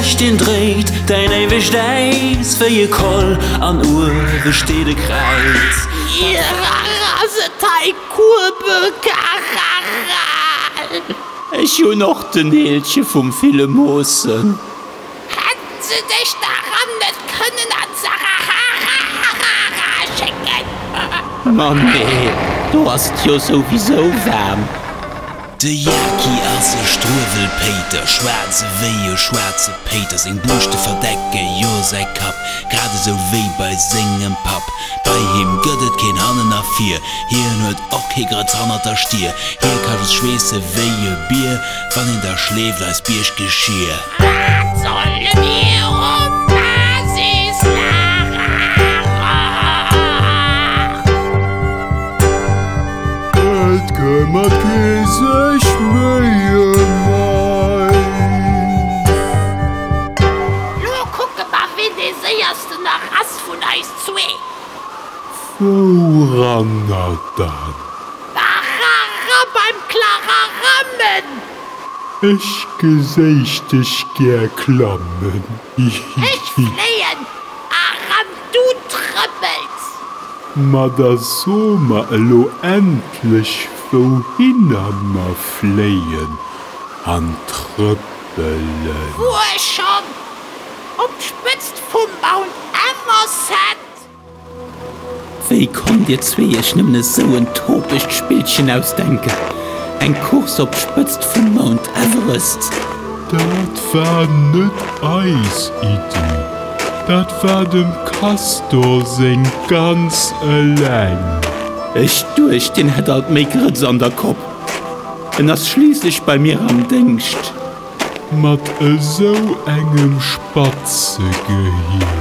Knecht deen dréit däin éiwegt Äis wéi e Koll an uewe steet e Kräiz. Ech hunn och den Eelche vum Villemoossen. Hätten se dech daran net kënnen an d'Sahara schécken? Ma nee, do ass et jo souwisou waarm. De Jaki ass e Struewelpéiter, schwaarz ewéi e schwaarze Péiter. Seng Buuschte verdecke jo säi Kapp, grad esou wéi bei sengem Papp. Bei him gëtt et keen Hannen a Vir, hien huet och kee Grëtz hannert der Stier. Hie ka just schweesse wéi e Bier, wann een da schleeft eist Bierggeschier. Wat solle mir um Basislager? Et këmmert kee sech méi ëm eis. Lo kucke mer ween dee séiersten nach ass vun eis zwee. Wouranner dann? Barara beim Klararammen! Ech geséich dech gär klammen, hihihi. Ech fléien eran, du trëppels. Ma da so mer elo endlech wouhinner mer fléien an trëppelen. Wuer schonn op d'Spëtzt vum Mount Everset? Wéi konnt dir zwee iech nëmmen esou en topegt Spillchen ausdenken? Eng Course op d'Spëtzt vum Mount Everest? Dat war net eis Iddi, dat war dem Castor seng ganz eleng. Ech duecht, deen hätt alt méi Grëtz an der Kopp. En ass schliisslech bei mir am Déngscht. Mat esou engem spatze Gehier.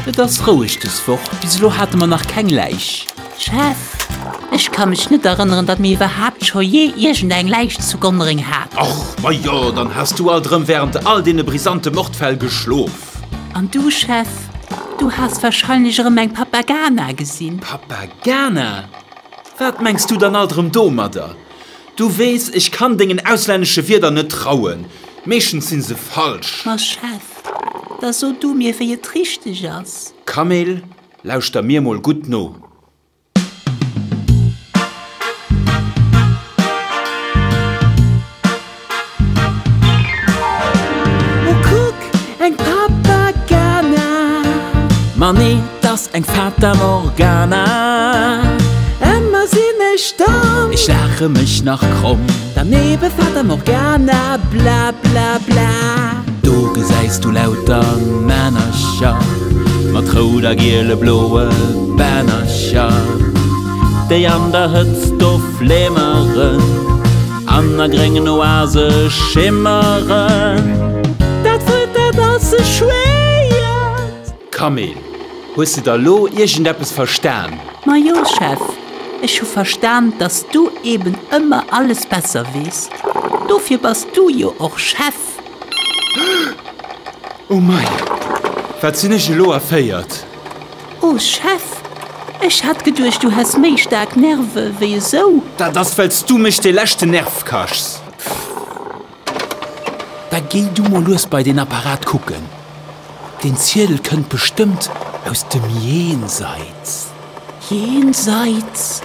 Et ass roueg des Woch, bis elo hate mer nach keng Läich. Chef, ech ka mech net erënneren, datt mir iwwerhaapt scho jee iergend eng Läich zu Gonnereng haten. Och, majo, dann has du alt erëm wärend all deene brisante Mordfäll geschlof. An du, Chef, du has wahrscheinlech erëm eng Papagana gesinn. Papagana? Wat mengs du dann alt erëm domadder? Du weess, ech kann dengen auslännesche Wierder net trauen, meeschtens si se falsch. Ma Chef, da so du mir, wéi et richteg ass. Camille, lauschter mir mol gutt no. Oh kuck, eng Papagana! Ma nee, 't ass eng Fata Morgana. Emmer sinn ech domm. Ech laache mech nach kromm. Daneben Fata Morgana, bla bla bla. Do gesäis du lauter Männercher mat rouder, giele, bloe Bännercher, déi an der Hëtzt do flimmeren an a gréngen Oase schimmeren. Dat Wuert, dat ass sou schwéier. Camille, hues de da lo iergendeppes verstan? Majo, Chef, ech hu verstan, dass du eben ëmmer alles besser weess. Dofir bass du jo och Chef. Oh mei, wat sinn ech elo erféiert? Oh Chef, ech hat geduecht du häss méi staark Nerve wéi esou. Dat ass well s du mech de leschten Nerv kaschs. Da géi du mol lues bei deen Apparat kucken. Deen Ziedel kënnt bestëmmt aus dem Jenseits. Jenseits?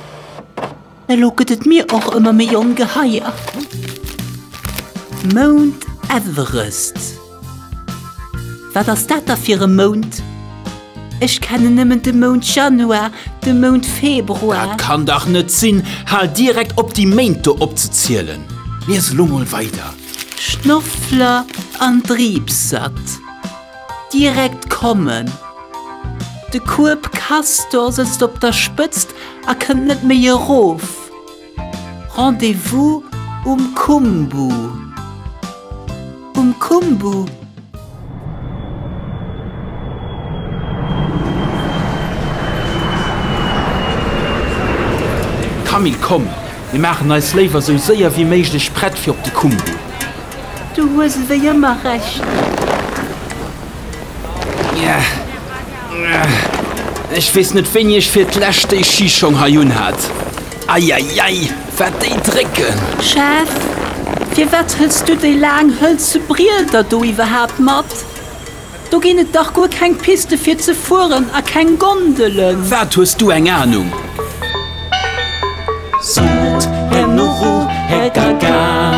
Elo gëtt et mir och ëmmer méi ongeheier. Mount Everest. Wat ass dat da fir e Mount? Ech kennen nëmmen de Mount Januar, de Mount Februar. Dat kann dach net sinn! Hal direkt op déi Méint do opzezielen. Lies elo mol weider. Schnoffler an Driibsert. Direkt kommen. De Kueb Castor sëtzt op der Spëtzt a kënnt net méi erof. Rendez-vous um Khumbu. Um Khumbu? Camille, komm, mir maachen eis léiwer sou séier wéi méiglech prett fir op de Khumbu. Du hues ewéi ëmmer Recht. Ech weess net wéini ech fir d'lescht déi Schischong hei unhat. Eieiei, wat déi drécken! Chef, firwat hëls du déi laang hëlze Brieder do iwwerhaapt mat? Do ginn et dach guer keng Piste fir ze fueren a keng Gondelen. Wat hues du eng Ahnung? Sot Här Nuru, Här Gaga,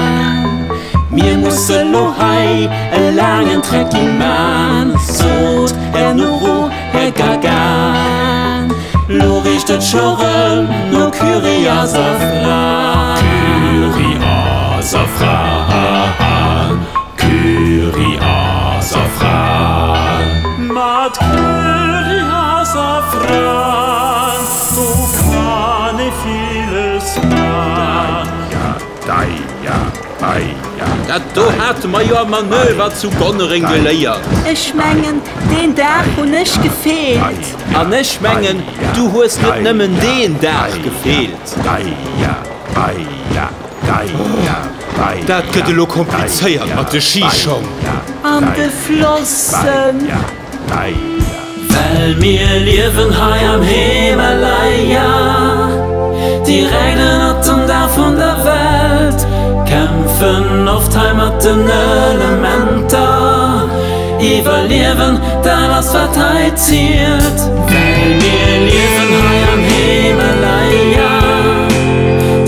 mir musse lo hei e laangen Trekking man. Sot Här Nuru, Här Gaga, lo richt et scho rëm no Curry a Safran. Curry a Safran, Curry a Safran. Mat Curry a Safran, do kann ee villes man. Dat do hate mer jo am Manöver zu Gonnereng geléiert. Ech mengen, deen Dag hunn ech gefeelt. An ech mengen, du hues net nëmmen deen Dag gefeelt. Dat gëtt elo komplizéiert mat de Schischong. An de Flossen. Well mir liewen hei am Himalaya, direkt ënnert dem Daach vun der Welt, kämpfen oft hei mat den Elementer, iwwerliewen, dat ass wat hei zielt. Well mir liewen hei am Himalaya,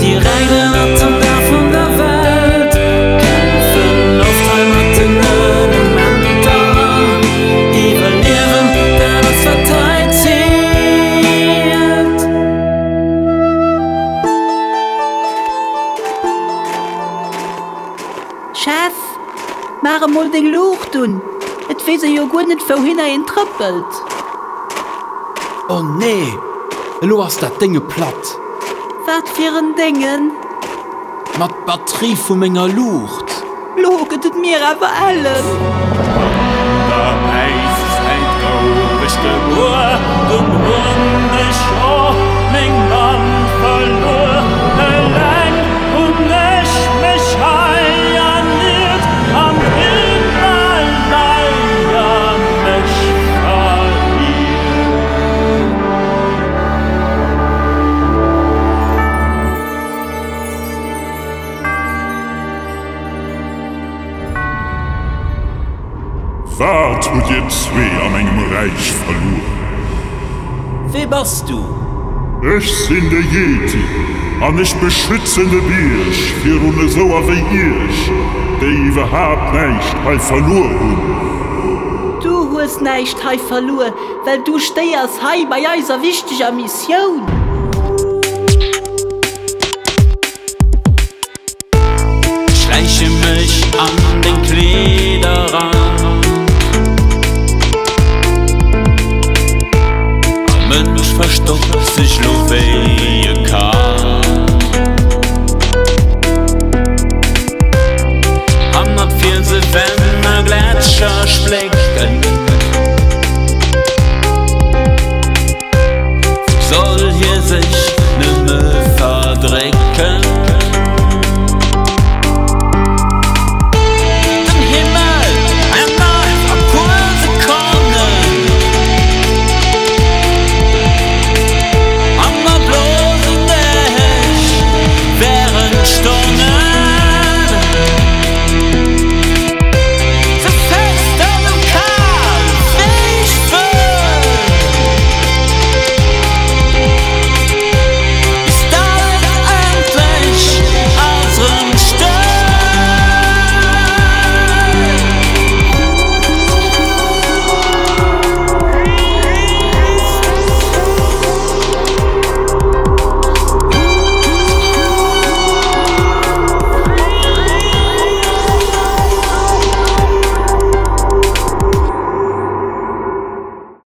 direkt ënnert dem Daach vun der Welt, kämpfen oft hei mat den Elementer, iwwerliewen, dat ass wat hei zielt. Chef, maach emol deng Luucht un, et weess ee jo guer net wouhinner een trëppelt. Oh nee, elo ass dat Dénge platt. Wat fir en Déngen? Ma d'Batterie vu menger Luucht. Lo gëtt et mir awer ellen. An der Äiszäit gouf ech gebuer, dunn hunn ech och meng Mamm verluer. Eleng hunn ech mech hei erniert, am Himalaya mech verliert. Wat hutt dir zwee a mengem Räich verluer? Wee bass du? Ech sinn de Yeti an ech beschützen de Bierg virun esouer wéi iech, déi iwwerhaapt näischt hei verluer hunn. Du hues näischt hei verluer, well du stéiers hei bei eiser wichteger Missioun. Schläiche mech an deng Kleeder ran. All Mënsch verstoppt sech lo wéi e kann. Hannert Fielse, Wänn a Gletscher splécken.